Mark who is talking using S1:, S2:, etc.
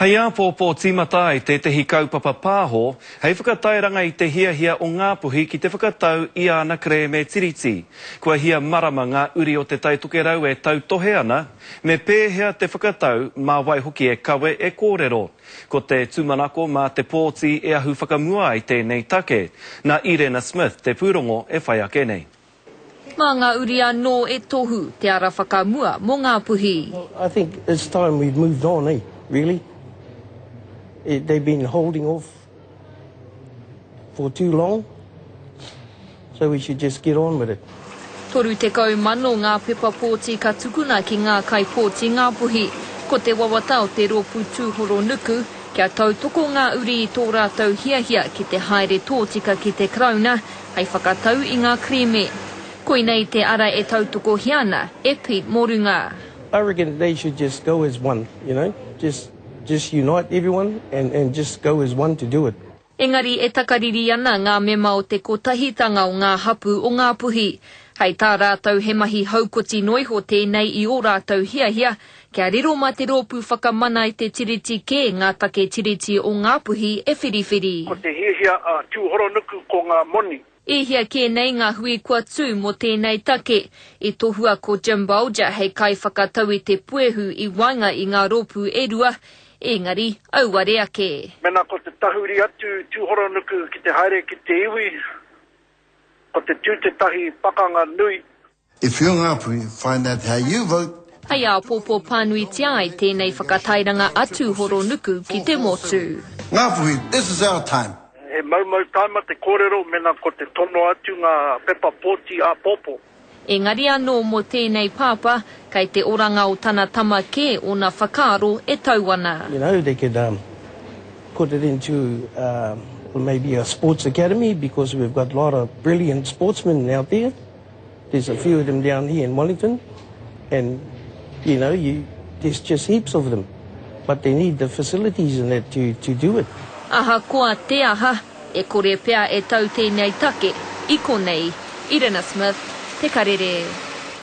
S1: Hei āpōpō tīmata ai tētehi kaupapa pāho hei whakatairanga i te hiahia o Ngāpuhi ki te whakatau i āna kerēme Tiriti. Kua hia marama ngā uri o Te Tai Tokerau e tautohe ana me pēhea te whakatau, mā wai hoki e kawe, e kōrero. Ko te tūmanako mā te pōti e ahu whakamua ai tēnei take. Nā Irena Smith te pūrongo e whai ake nei.
S2: Mā ngā uri anō e tohu te ara whakamua mō Ngāpuhi.
S3: I think it's time we've moved on, eh, really. They've been holding off for too long, so we should just get on with it.
S2: 30,000 ngā pepa pōti ka tukuna ki ngā kaipōti Ngāpuhi. Ko te wawata o te rōpū Tūhoro Nuku, kia tautoko ngā uri i tō rātou hiahia ki te haere tōtika ki te Karauna hei whakatau i ngā kerēme. Koinei te ara e tautokohia ana e Pete Morunga.
S3: I reckon they should just go as one, you know, just just unite everyone and and just go as one to do it.
S2: Engari e takariri ana ngā mema o te Kotahitanga o ngā Hapū o Ngāpuhi. Hei tā rātou he mahi haukoti noa iho tēnei i ō rātou hiahia kia riro mā te Rōpū Whakamana i te Tiriti kē ngā take Tiriti o Ngāpuhi e whiriwhiri.
S4: Ko te hiahia a Tūhoronuku ko ngā moni.
S2: E hia kē nei ngā hui kua tū mō tēnei take. I tohua ko Jim Bolger hei kaiwhakatau i te puehu i waenga i ngā rōpū e rua, engari auare ake.
S4: Mēnā ko te tahuri atu Tūhoronuku ki te haere ki te iwi, ko te tū tētahi pakanga nui.
S5: If you're Ngāpuhi, find out how you vote.
S2: Hei āpōpō pānuitia ai tēnei whakatairanga a Tūhoronuku ki te motu.
S5: Ngāpuhi, this is our time.
S4: He maumau taima te kōrero mēnā ko te tono atu ngā pepa pōti āpōpō.
S2: Engari anō mō tēnei pāpā, kei te oranga o tana tama kē ōna whakaaro e tau ana.
S3: You know, they could put it into maybe a sports academy because we've got a lot of brilliant sportsmen out there. There's a few of them down here in Wellington and you know, you, there's just heaps of them but they need the facilities and that to, to do it.
S2: Ahakoa te aha, e kore pea e tau tēnei take i konei. Irina Smith, Te Karere.